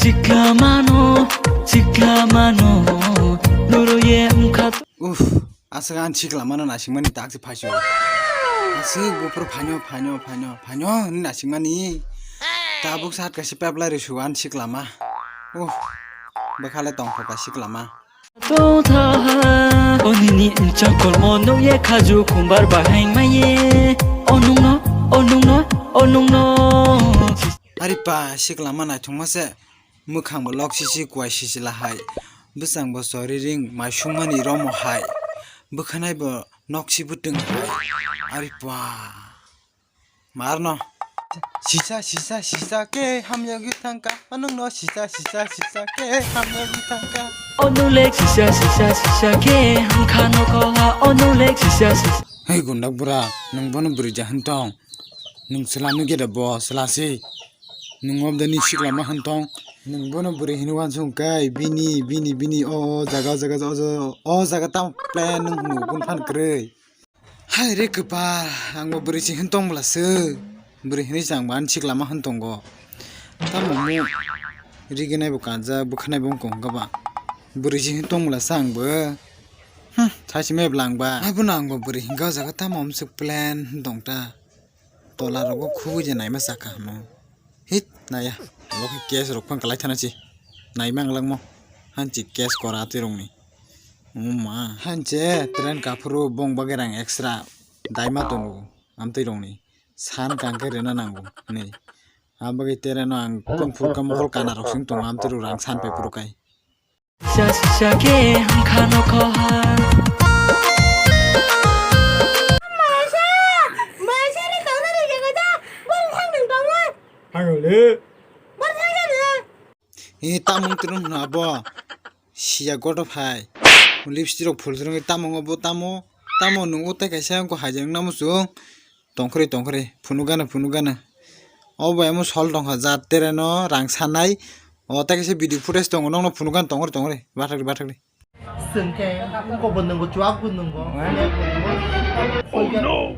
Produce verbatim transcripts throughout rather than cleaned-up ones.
Sikla mano, sikla mano, noro ye wngkha. Uff, aswk ang sikla mano naisingmani tak se phaisu. Aswk buphuru phaino, phaino, phaino, phaino hwnwi naisingmani. Tabuk sat kaisa pep lai rw su ang sikla ma. Uff, bwkhale tongthok ka sikla ma. Onini chakol mo nukye khaju khumbar bahai maye. Onungno, onungno, onungno. Ari pa, sikla ma naithokma se. Mwkhang bo lok sisi, kuai sisi lahai. Bwsang bo sori ring, mai sungmani romo hai. Bwkhanai bo nok si bwtwng hai. Ari pa. Marno. Sisa, sisa, sisa ke hamyagwi thangka. Anungno sisa, sisa, sisa ke hamyagwi thangka. Onulek sisa, sisa, sisa ke hamkha nokoha. Onulek sisa, sisa. Hei gundak bura, nwng bono bwrwi ja hwn tong. Nwng swlamwi gede bo swlasi. Nwng obdani siklama hwn tong. Nwng bono bwrwi hwnwi wansong kai, bini, bini, bini, o, o, jaga, o, jaga, o, o, o, jaga tamo plan nwng hwnwi bun phan kwrwi. Hai re kwpal, ang bo bwrwi se hwn tong bwla se. Bwrwi hwnwi se ang bo ani siklama hwn tongo. Tamo mo riginai bo kanjak, bwkhanai bo wngkha ba. Bwrwi se hwn tong bwla se ang bo. Hm, thaisi me bwla ang ba. Abono ang bo bwrwi hwnka o jaga tamo amswk plan hwn tong ta. Tola rogo khubui je naima sakha hwno. Hit, naya. Abo khe case rok phang kalai thana si. Naima ang langmo. Hanchi case kora twi rongni. Uma. Hanche train kaphuru bong bagwi rang extra. Daima tongo. Amtwi rongni. San kangkhe rena nango. Ni. Abagwi train no ang kung phuru ka mokol kana rok sing tongo amtwi rok rang san pai phuru kai. Sisa sisa ke hamkha nokoha. Maisa, maisa ni tongna ni jaga da, bor thang nang tongna. Hangole. Bor thang nang. Ni tamung tirung na bo. Siya goto phai. Lipstick rok phul tirung tamung bo tamo. Tamo nungo tai kaisa ko hajeng namo chung. Tongkhri, tongkhri, phunukgana, phunukgana. O bai omo sol tongkha, jat tereno rang sanai. O tai kaisa video footage tongo, nokno phunukgana, tongkhri, tongkhri, bathakri, bathakri. Sengke, wngkha bo nungo, chuak bo nungo. Oh no!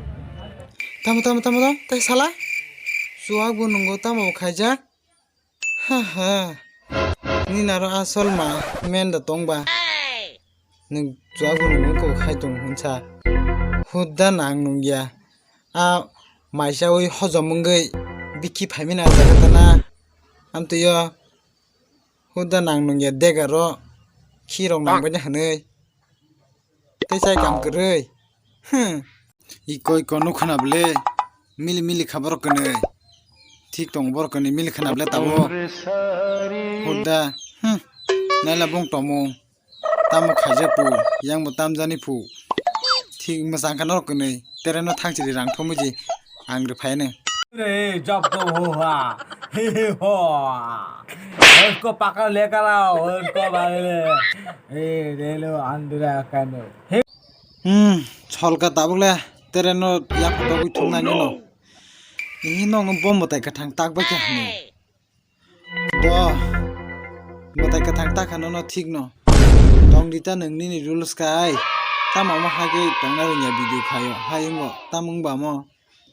Tamo, tamo, tamo, tamo, tai sala? Chuak bo nungo, tamo khaijak? Ha ha. Nini aro asol ma men da tong ba. Nwng chuago nwng wngkha khai tong hwnsa. Hudda nang nungya. A maisawi hojom wngwi bikhi phaimani a jaga tana. Amtwio hudda nang nungya degaro khirok nang baina hwnwi. Tei chai kam kwrwi. Hmm. Iko iko nukha na bwle. Mili mili kha borok kwnwi. Thik tongo borok kwnwi mili kha na bwle tabuk. Hudda. Hmm. Naila bong tomung. Tamo khaijak pu. Yang bo tamjani pu. Thik mwchang kha norok kwnwi. Tereno thangchiri rang thomwi je. Ang rwphaino. रे जब तो हो हा, हे हे हो, उसको पकड़ लेकर आओ, उसको मारे, ए, ले लो, अंधेरा कांड, हे। Hmm, solka tabuk le, tereno yapha togwi thumnai nino. Ini nokno bom mwtai kwthang tak bai khe hwnwi. Do, mwtai kwthang tak hano no thik no. Tong di ta nwng nini rules kai. Tamo mo hagwi tongna rwngya video khaio, hai wngo, tamo wngba mo.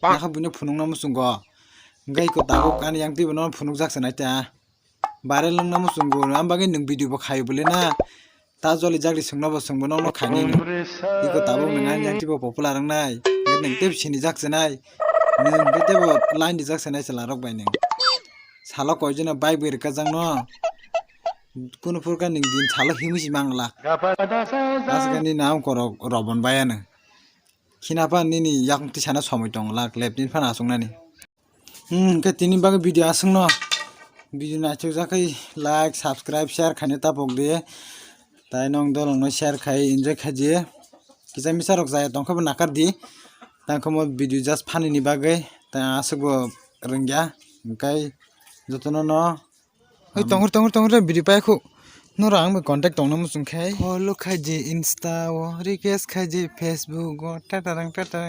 Nakha buino phunukna muchungo. Hwnkhe iko tabuk ani yang twibo no phunukjak se nai ta. Viral wngna muchungo, am bagwi nwng video bo khaio bwle na. Ta joli jagri swngno bo swngbo nokno khainai no. Iko tabuk nwng ani yang twibo popular wngnai. Hwnkhe nwng teibo sinijak se nai. Nwng hwnkhe teibo line rijak se nai chwla rok bai nwng. Salo koijono bike bai rwkajak no. Kunu phuru khe nwng din salo himwi si mangla. Aswk ani nam korok Robon bai ano. Khina pha nini yakung tisana somoi tong lak lep din phano aswk nani. Hmm, hwnkhe tini bagwi video aswk no. Video naithok jak khe like, subscribe, share khaina tapok di. Tai nong dolong no share khai enjoy khai di. Kisa misa rok jaya tong khe bo nakar di. Tang khe mo video just funny ni bagwi. Tai aswk bo rwngya. Hwnkhe jotono no. Oi, tongor, tongor, tongor, video pai khu. Noro ang bai contact tongna muchung khai. Follow khai je Insta o, request khai je Facebook o, tata rang tata.